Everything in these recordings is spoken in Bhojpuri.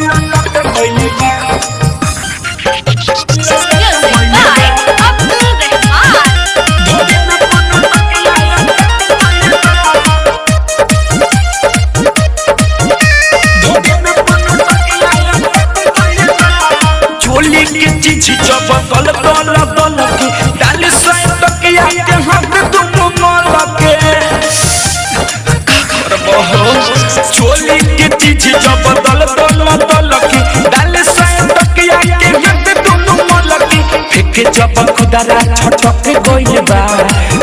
लटक गइल बा। Music by Abdul Rahman. ढोरी में पनटकिया अटक गइल बा। ढोरी में पनटकिया अटक गइल बा। चोली के चीज जब दल दल दल के डाल सै तकिया के हाथ दुनु मल के चोली के चीज जब दल दल दल के डाल सै तकिया के हाथ दुनु मल के फेंके जब खुदरा छटक गइल बा,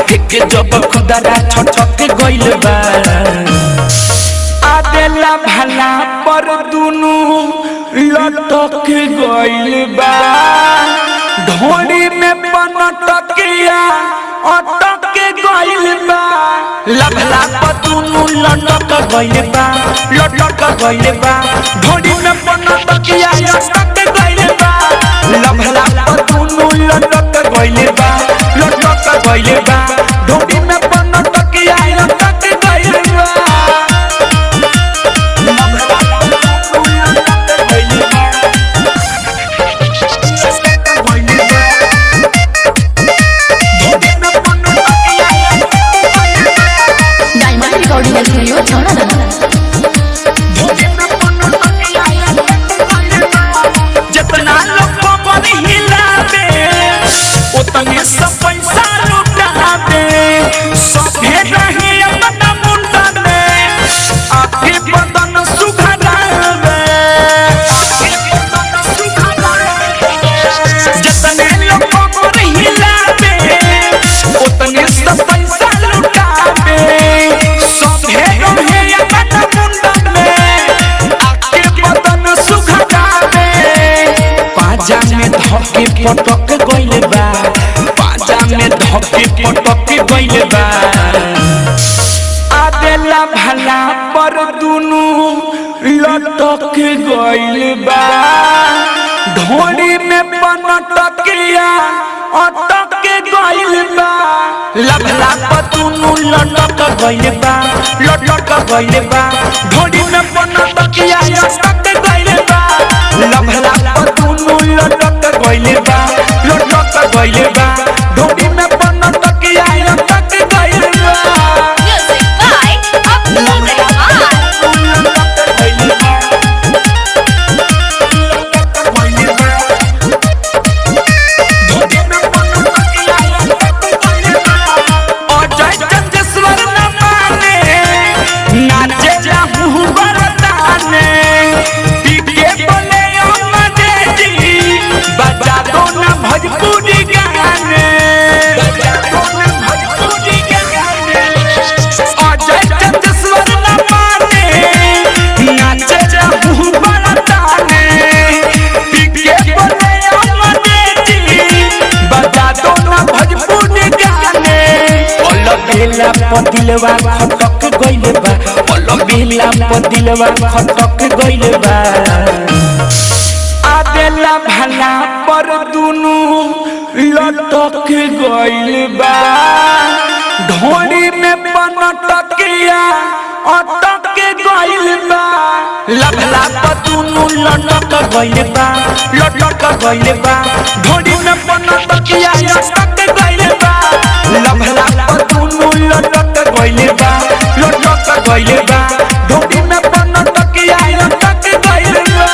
फेंके जब खुदरा छटक गइल बा। आदेला भला पर दुनु लटक गइल बा। ढोरी में पनटकिया अटक गइल बा। लभला पर दुनु लटक गइल बा, लटक गइल बा। ढोरी में पनटकिया अटक गइल बा। लभला पर दुनु लटक गइल बा, लटक गइल बा। ढोरी में पनटकिया अटक गइल बा। डायमंड रिकॉर्डिंग स्टूडियो छौड़ा। जितना लोग कमर हिलावे उतने सब पैसा लुटावे। सभे रहे अपना मुंडा में आके बदन सुघरावे। आके बदन सुघरावे। जितने लोग कमर हिलावे उतने सब पैसा लुटावे। सभे रहे अपना मुंडा में आके बदन सुघरावे। पाजा में धके पटक गइल बा, पाजा में धके पटक गइल बा। आदेला भला पर दुनु लटक गइल बा। ढोरी में पनटकिया अटक गइल बा। लभला पर दुनु लटक गइल बा, लटक गइल बा। ढोरी में पनटकिया अटक गइल बा। लभला पर दुनु लटक गइल बा, लटक गइल बा। ढोरी में पनटकिया अटक गइल बा। Music by Abdul Rahman. Bhojpuri गाने, बजा दो ना भोजपुरी गाने। अजय चंद्रेश्वर न माने, नाचे रहू बड़ा ताने। पीके बोले अमने जी, बजा दो ना भोजपुरी गाने। पल बेला पदिलवा खटक गइल बा, पल बेला पदिलवा खटक गइल बा। आदेला भला पर दुनु लटक गइल बा। ढोरी में पनटकिया अटक गइल बा। लभला पर दुनु लटक गइल बा, लटक गइल बा। ढोरी में पनटकिया अटक गइल बा। लभला पर दुनु लटक गइल बा, लटक गइल बा। ढोरी में पनटकिया अटक गइल बा।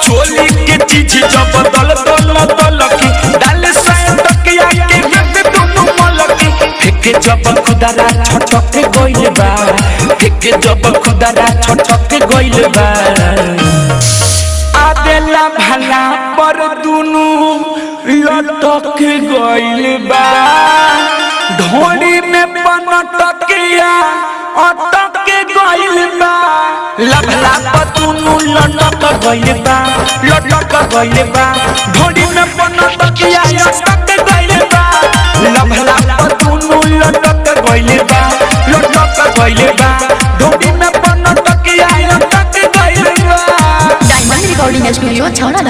चोली के चीज जब दल दल दल के डाल सै तकिया के हाथ दुनु मलके फेंके जब खुदरा छटक गइल बा, फेंके जब खुदरा छटक गइल बा। आदेला भला पर दुनु लटक गइल बा। ढोरी में पनटकिया अटक गइल बा। लभला पर दुनु लटक गइल बा, लटक गइल बा। ढोरी में पनटकिया अटक गइल बा। लभला पर दुनु लटक गइल बा, लटक गइल बा। ढोरी में पनटकिया अटक गइल बा। डायमंड रिकॉर्डिंग स्टूडियो छौड़ा।